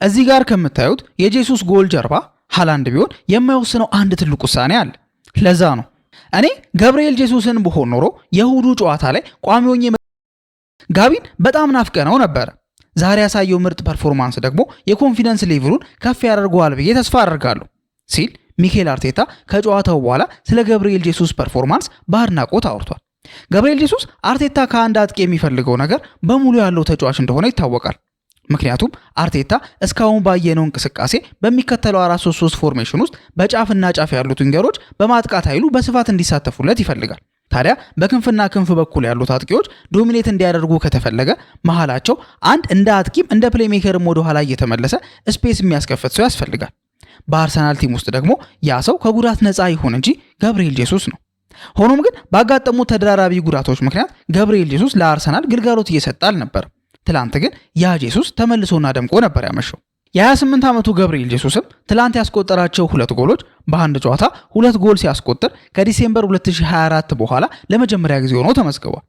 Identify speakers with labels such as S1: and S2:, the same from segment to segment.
S1: እዚህ ጋር ከምታዩት የጄሱስ ጎል ጀርባ ሃላንድ ቢሆን የማይወስነው አንድ ትልቅ ውሳኔ አለ። ለዛ ነው እኔ ገብርኤል ጄሱስን ብሆን ኖሮ የእሁዱ ጨዋታ ላይ ቋሚ ሆኜ ጋቢን በጣም ናፍቀነው ነበረ። ዛሬ ያሳየው ምርጥ performance ደግሞ የ confidence level ኡን ከፍ ያደርገዋል ብዬ ተስፋ አደርጋለሁ ሲል ሚኬል አርቴታ ከጨዋታው በኋላ ስለ ገብርኤል ጄሱስ performance በአድናቆት አውርቷል። ገብርኤል ጄሱስ አርቴታ ከአንድ አጥቂ የሚፈልገው ነገር በሙሉ ያለው ተጫዋች እንደሆነ ይታወቃል። ምክንያቱም አርቴታ እስካሁን ባየነው እንቅስቃሴ በሚከተለው 4-3-3 formation ውስጥ በጫፍና ጫፍ ያሉት winger ኦች በማጥቃት ኃይሉ በስፋት እንዲሳተፉለት ይፈልጋል። ታዲያ በክንፍና ክንፍ በኩል ያሉት አጥቂዎች dominate እንዲያደርጉ ከተፈለገ መሃላቸው አንድ እንደ አጥቂም እንደ playmaker ም ወደ ኋላ እየተመለሰ space የሚያስከፍት ሰው ያስፈልጋል። በአርሰናል team ውስጥ ደግሞ ያ ሰው ከጉዳት ነፃ ይሁን እንጂ ገብርኤል ጄሱስ ነው። ሆኖም ግን ባጋጠሙት ተደራራቢ ጉዳቶች ምክንያት ገብርኤል ጄሱስ ለአርሰናል ግልጋሎት እየሰጠ አልነበረም። ትላንት ግን ያ ጄሱስ ተመልሶና ደምቆ ነበር ያመሸው። የ28 ዓመቱ ገብርኤል ጄሱስም ትላንት ያስቆጠራቸው ሁለት ጎሎች በአንድ ጨዋታ ሁለት ጎል ሲያስቆጥር ከ December 2024 በኋላ ለመጀመሪያ ጊዜ ሆኖ ተመዝግቧል።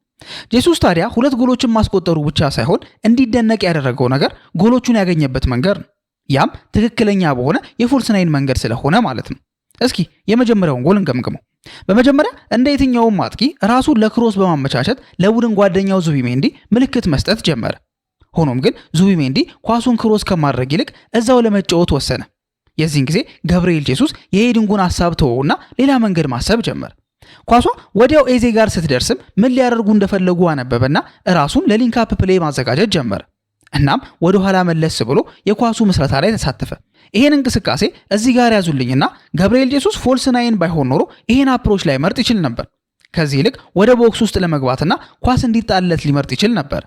S1: ጄሱስ ታዲያ ሁለት ጎሎችን ማስቆጠሩ ብቻ ሳይሆን እንዲደነቅ ያደረገው ነገር ጎሎቹን ያገኘበት መንገድ ነው። ያም ትክክለኛ በሆነ የ false nine መንገድ ስለሆነ ማለት ነው። እስኪ የመጀመሪያውን ጎል እንገምግመው። በመጀመሪያ እንደ የትኛውም አጥቂ ራሱን ለ cross በማመቻቸት ለቡድን ጓደኛው ዙቢሜንዲ ምልክት መስጠት ጀመረ። ሆኖም ግን ዙቢሜንዲ ኳሱን cross ከማድረግ ይልቅ እዛው ለመጫወት ወሰነ። የዚህን ጊዜ ገብርኤል ጄሱስ የ heading ኡን ሀሳብ ተወውና ሌላ መንገድ ማሰብ ጀመረ። ኳሷ ወዲያው ኤዜ ጋር ስትደርስም ምን ሊያደርጉ እንደፈለጉ አነበበና ራሱን ለ link up play ማዘጋጀት ጀመረ። እናም ወደ ኋላ መለስ ብሎ የኳሱ ምስረታ ላይ ተሳተፈ። ይሄን እንቅስቃሴ እዚህ ጋር ያዙልኝና ገብርኤል ጄሱስ false nine ባይሆን ኖሮ ይሄን approach ላይመርጥ ይችል ነበር። ከዚህ ይልቅ ወደ box ውስጥ ለመግባትና ኳስ እንዲጣልለት ሊመርጥ ይችል ነበር።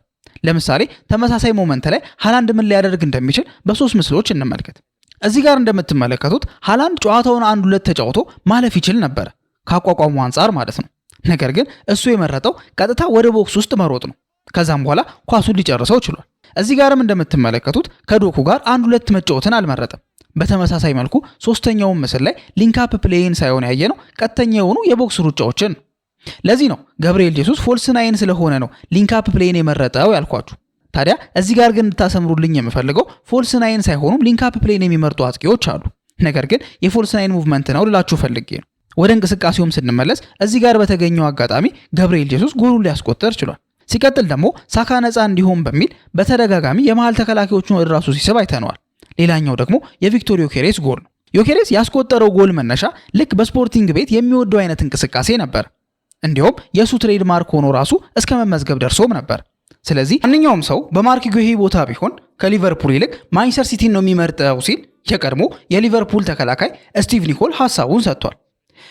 S1: ለምሳሌ ተመሳሳይ moment ላይ ሃላንድ ምን ሊያደርግ እንደሚችል በሶስት ምስሎች እንመልከት። እዚህ ጋር እንደምትመለከቱት ሃላንድ ጨዋታውን አንድ ሁለት ተጫውቶ ማለፍ ይችል ነበር፣ ካቋቋሙ አንጻር ማለት ነው። ነገር ግን እሱ የመረጠው ቀጥታ ወደ box ውስጥ መሮጥ ነው። ከዛም በኋላ ኳሱን ሊጨርሰው ችሏል። እዚህ ጋርም እንደምትመለከቱት ከዶኩ ጋር አንድ ሁለት መጫወትን አልመረጠም። በተመሳሳይ መልኩ ሶስተኛውን ምስል ላይ link up play ን ሳይሆን ያየነው ቀጥተኛ የሆኑ የ box ሩጫዎችን ነው። ለዚህ ነው ገብርኤል ጄሱስ false nine ስለሆነ ነው link up play ን የመረጠው ያልኳችሁ። ታዲያ እዚህ ጋር ግን እንድታሰምሩልኝ የምፈልገው false nine ሳይሆኑም link up play ን የሚመርጡ አጥቂዎች አሉ። ነገር ግን የ false nine movement ነው ልላችሁ ፈልጌ ነው። ወደ እንቅስቃሴውም ስንመለስ እዚህ ጋር በተገኘው አጋጣሚ ገብርኤል ጄሱስ ጎሉን ሊያስቆጥር ችሏል። ሲቀጥል ደግሞ ሳካ ነፃ እንዲሆን በሚል በተደጋጋሚ የመሃል ተከላካዮቹን ወደ ራሱ ሲስብ አይተነዋል። ሌላኛው ደግሞ የቪክቶር ዮኬሬስ ጎል ነው። ዮኬሬስ ያስቆጠረው ጎል መነሻ ልክ በስፖርቲንግ ቤት የሚወደው አይነት እንቅስቃሴ ነበር። እንዲሁም የእሱ trademark ሆኖ ራሱ እስከ መመዝገብ ደርሶም ነበር። ስለዚህ ማንኛውም ሰው በማርክ ጉሄ ቦታ ቢሆን ከሊቨርፑል ይልቅ ማንቸስተር ሲቲን ነው የሚመርጠው ሲል የቀድሞ የሊቨርፑል ተከላካይ ስቲቭ ኒኮል ሀሳቡን ሰጥቷል።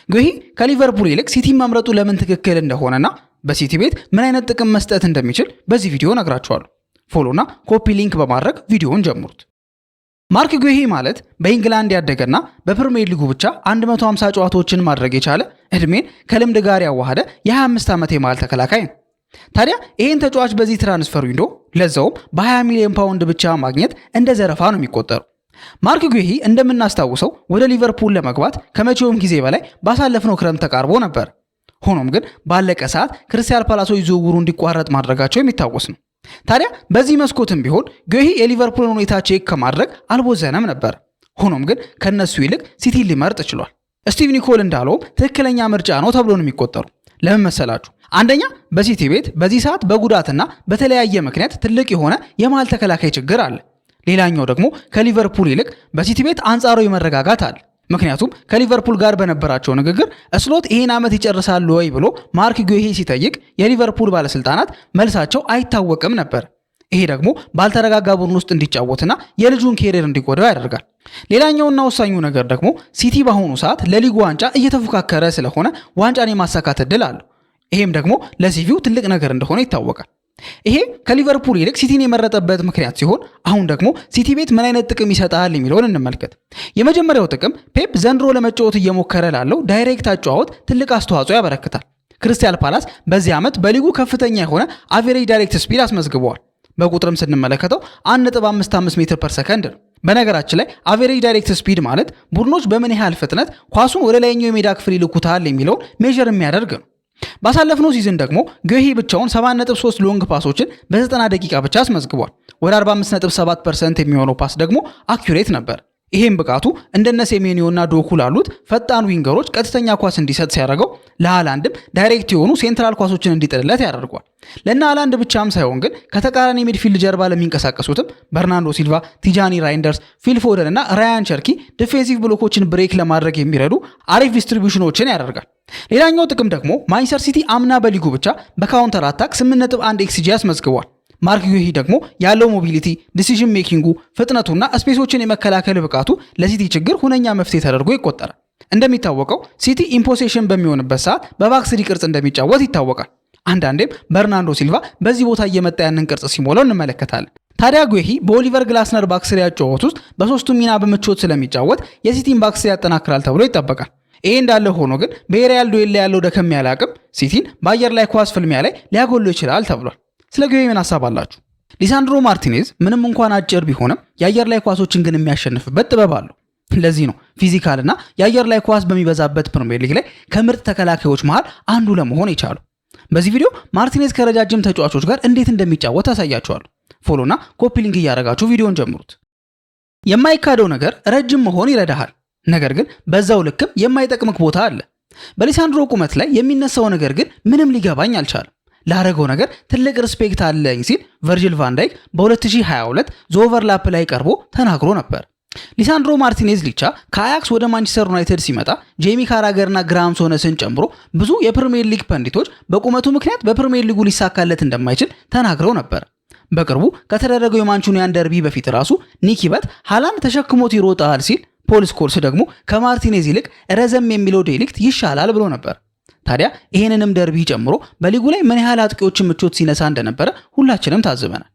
S1: ጉሄ ከሊቨርፑል ይልቅ ሲቲን መምረጡ ለምን ትክክል እንደሆነና በሲቲ ቤት ምን አይነት ጥቅም መስጠት እንደሚችል በዚህ ቪዲዮ ነግራችኋለሁ። Follow ና copy link በማድረግ ቪዲዮውን ጀምሩት። ማርክ ጉሄ ማለት በኢንግላንድ ያደገና በፕሪሚየር ሊጉ ብቻ 150 ጨዋታዎችን ማድረግ የቻለ፣ እድሜን ከልምድ ጋር ያዋሃደ የ25 ዓመት የመሃል ተከላካይ ነው። ታዲያ ይህን ተጫዋች በዚህ transfer window ለዛውም በ20 ሚሊዮን ፓውንድ ብቻ ማግኘት እንደ ዘረፋ ነው የሚቆጠረው። ማርክ ጉሄ እንደምናስታውሰው ወደ ሊቨርፑል ለመግባት ከመቼውም ጊዜ በላይ ባሳለፍነው ክረምት ተቃርቦ ነበር። ሆኖም ግን ባለቀ ሰዓት ክሪስታል ፓላሶች ዝውውሩ እንዲቋረጥ ማድረጋቸው የሚታወስ ነው። ታዲያ በዚህ መስኮትም ቢሆን ጉሄ የሊቨርፑልን ሁኔታ check ከማድረግ አልቦዘነም ነበር። ሆኖም ግን ከነሱ ይልቅ ሲቲን ሊመርጥ ችሏል። ስቲቭ ኒኮል እንዳለውም ትክክለኛ ምርጫ ነው ተብሎ ነው የሚቆጠሩ። ለምን መሰላችሁ? አንደኛ፣ በሲቲ ቤት በዚህ ሰዓት በጉዳትና በተለያየ ምክንያት ትልቅ የሆነ የመሃል ተከላካይ ችግር አለ። ሌላኛው ደግሞ ከሊቨርፑል ይልቅ በሲቲ ቤት አንጻራዊ መረጋጋት አለ። ምክንያቱም ከሊቨርፑል ጋር በነበራቸው ንግግር ስሎት ይሄን ዓመት ይጨርሳሉ ወይ ብሎ ማርክ ጉሄ ሲጠይቅ የሊቨርፑል ባለስልጣናት መልሳቸው አይታወቅም ነበር። ይሄ ደግሞ ባልተረጋጋ ቡድን ውስጥ እንዲጫወትና የልጁን career እንዲጎዳው ያደርጋል። ሌላኛውና ወሳኙ ነገር ደግሞ ሲቲ በአሁኑ ሰዓት ለሊጉ ዋንጫ እየተፎካከረ ስለሆነ ዋንጫን የማሳካት እድል አለው። ይሄም ደግሞ ለ CV ው ትልቅ ነገር እንደሆነ ይታወቃል። ይሄ ከሊቨርፑል ይልቅ ሲቲን የመረጠበት ምክንያት ሲሆን አሁን ደግሞ ሲቲ ቤት ምን አይነት ጥቅም ይሰጣል የሚለውን እንመልከት። የመጀመሪያው ጥቅም ፔፕ ዘንድሮ ለመጫወት እየሞከረ ላለው direct አጨዋወት ትልቅ አስተዋጽኦ ያበረክታል። ክሪስታል ፓላስ በዚህ ዓመት በሊጉ ከፍተኛ የሆነ average direct speed አስመዝግበዋል። በቁጥርም ስንመለከተው 1.55 ሜትር per ሰከንድ ነው። በነገራችን ላይ average direct speed ማለት ቡድኖች በምን ያህል ፍጥነት ኳሱን ወደ ላይኛው የሜዳ ክፍል ይልኩታል የሚለውን measure የሚያደርግ ነው። ባሳለፍነው season ደግሞ ጉሂ ብቻውን 7.3 long pass ኦችን በ90 ደቂቃ ብቻ አስመዝግቧል። ወደ 45.7% የሚሆነው pass ደግሞ accurate ነበር። ይሄም ብቃቱ እንደነ ሴሜኒዮና ዶኩ ላሉት ፈጣን winger ኦች ቀጥተኛ ኳስ እንዲሰጥ ሲያደርገው ለሃላንድም direct የሆኑ central ኳሶችን እንዲጥልለት ያደርገዋል። ለነ ሃላንድ ብቻም ሳይሆን ግን ከተቃራኒ midfield ጀርባ ለሚንቀሳቀሱትም በርናንዶ ሲልቫ፣ ቲጃኒ ራይንደርስ፣ ፊል ፎደን እና ራያን ቸርኪ defensive block ኦችን break ለማድረግ የሚረዱ አሪፍ distribution ኦችን ያደርጋል። ሌላኛው ጥቅም ደግሞ ማንቸስተር ሲቲ አምና በሊጉ ብቻ በ counter attack 8.1 xG አስመዝግቧል። ማርክ ጉሂ ደግሞ ያለው mobility፣ decision making ኡ፣ ፍጥነቱና space ኦችን የመከላከል ብቃቱ ለሲቲ ችግር ሁነኛ መፍትሄ ተደርጎ ይቆጠራል። እንደሚታወቀው ሲቲ in possession በሚሆንበት ሰዓት በ back three ቅርጽ እንደሚጫወት ይታወቃል። አንዳንዴም በርናንዶ ሲልቫ በዚህ ቦታ እየመጣ ያንን ቅርጽ ሲሞላው እንመለከታለን። ታዲያ ጉሂ በኦሊቨር ግላስነር back three አጨዋወት ውስጥ በሶስቱ ሚና በምቾት ስለሚጫወት የሲቲን back three ያጠናክራል ተብሎ ይጠበቃል። ይሄ እንዳለ ሆኖ ግን በ aerial duel ላይ ያለው ደከም ያለ አቅም ሲቲን በአየር ላይ ኳስ ፍልሚያ ላይ ሊያጎሉ ይችላል ተብሏል። ስለ ጉሂ ምን ሀሳብ አላችሁ? ሊሳንድሮ ማርቲኔዝ ምንም እንኳን አጭር ቢሆንም የአየር ላይ ኳሶችን ግን የሚያሸንፍበት ጥበብ አለው። ለዚህ ነው physical ና የአየር ላይ ኳስ በሚበዛበት ፕሪሚየር ሊግ ላይ ከምርጥ ተከላካዮች መሃል አንዱ ለመሆን የቻለው። በዚህ ቪዲዮ ማርቲኔዝ ከረጃጅም ተጫዋቾች ጋር እንዴት እንደሚጫወት አሳያችኋለሁ። Follow ና copy link እያደረጋችሁ ቪዲዮን ጀምሩት። የማይካደው ነገር ረጅም መሆን ይረዳሃል። ነገር ግን በዛው ልክም የማይጠቅምክ ቦታ አለ። በሊሳንድሮ ቁመት ላይ የሚነሳው ነገር ግን ምንም ሊገባኝ አልቻለም። ላረገው ነገር ትልቅ respect አለኝ ሲል ቨርጂል ቫንዳይክ በ2022 The Overlap ላይ ቀርቦ ተናግሮ ነበር። ሊሳንድሮ ማርቲኔዝ ሊቻ ከአያክስ ወደ ማንቸስተር ዩናይትድ ሲመጣ ጄሚ ካራገርና ግራም ሶነስን ጨምሮ ብዙ የፕሪሚየር ሊግ pundit ኦች በቁመቱ ምክንያት በፕሪሚየር ሊጉ ሊሳካለት እንደማይችል ተናግረው ነበር። በቅርቡ ከተደረገው የማንቹኒያን ደርቢ በፊት ራሱ ኒኪ በት ሃላንድ ተሸክሞት ይሮጣል ሲል፣ ፖል ስኮልስ ደግሞ ከማርቲኔዝ ይልቅ ረዘም የሚለው ዴሊክት ይሻላል ብሎ ነበር። ታዲያ ይሄንንም ደርቢ ጨምሮ በሊጉ ላይ ምን ያህል አጥቂዎችን ምቾት ሲነሳ እንደነበረ ሁላችንም ታዝበናል።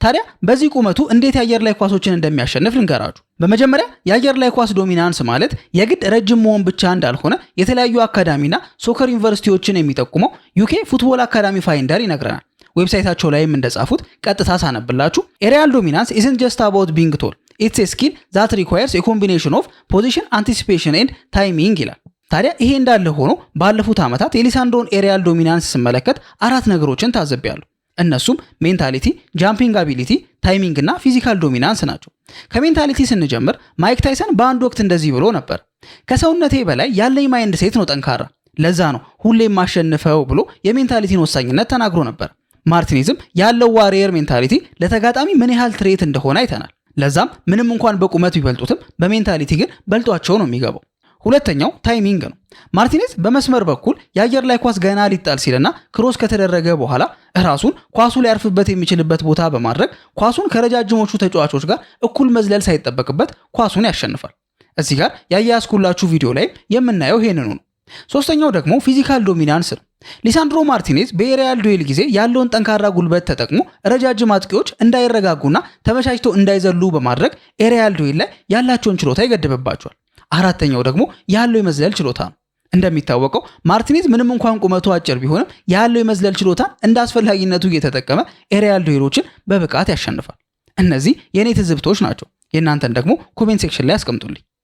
S1: ታዲያ በዚህ ቁመቱ እንዴት የአየር ላይ ኳሶችን እንደሚያሸንፍ ልንገራችሁ። በመጀመሪያ የአየር ላይ ኳስ dominance ማለት የግድ ረጅም መሆን ብቻ እንዳልሆነ የተለያዩ አካዳሚና soccer ዩኒቨርሲቲዎችን የሚጠቁመው UK Football Academy Finder ይነግረናል። Website ኣቸው ላይም እንደጻፉት ቀጥታ ሳነብላችሁ፣ "Aerial dominance isn't just about being tall, it's a skill that requires a combination of position, anticipation and timing" ይላል። ታዲያ ይሄ እንዳለ ሆኖ ባለፉት ዓመታት የሊሳንድሮን aerial dominance ስመለከት አራት ነገሮችን ታዝቤያለሁ። እነሱም mentality፣ jumping ability፣ timing እና physical dominance ናቸው። ከ mentality ስንጀምር ማይክ ታይሰን በአንድ ወቅት እንደዚህ ብሎ ነበር፣ "ከሰውነቴ በላይ ያለኝ mindset ነው ጠንካራ፣ ለዛ ነው ሁሌም ማሸንፈው" ብሎ የ mentality ን ወሳኝነት ተናግሮ ነበር። ማርቲኔዝም ያለው warrior mentality ለተጋጣሚ ምን ያህል threat እንደሆነ አይተናል። ለዛም ምንም እንኳን በቁመት ቢበልጡትም በ mentality ግን በልጧቸው ነው የሚገባው። ሁለተኛው timing ነው። ማርቲኔዝ በመስመር በኩል የአየር ላይ ኳስ ገና ሊጣል ሲልና cross ከተደረገ በኋላ ራሱን ኳሱ ሊያርፍበት የሚችልበት ቦታ በማድረግ ኳሱን ከረጃጅሞቹ ተጫዋቾች ጋር እኩል መዝለል ሳይጠበቅበት ኳሱን ያሸንፋል። እዚህ ጋር ያያያዝኩላችሁ ቪዲዮ ላይም የምናየው ይሄንኑ ነው። ሶስተኛው ደግሞ physical dominance ነው። ሊሳንድሮ ማርቲኔዝ በ aerial duel ጊዜ ያለውን ጠንካራ ጉልበት ተጠቅሞ ረጃጅም አጥቂዎች እንዳይረጋጉና ተመቻችተው እንዳይዘሉ በማድረግ aerial duel ላይ ያላቸውን ችሎታ ይገድብባቸዋል። አራተኛው ደግሞ ያለው የመዝለል ችሎታ ነው። እንደሚታወቀው ማርቲኔዝ ምንም እንኳን ቁመቱ አጭር ቢሆንም ያለው የመዝለል ችሎታን እንደ አስፈላጊነቱ እየተጠቀመ aerial duel ኦችን በብቃት ያሸንፋል። እነዚህ የእኔ ትዝብቶች ናቸው። የእናንተን ደግሞ comment section ላይ አስቀምጡልኝ።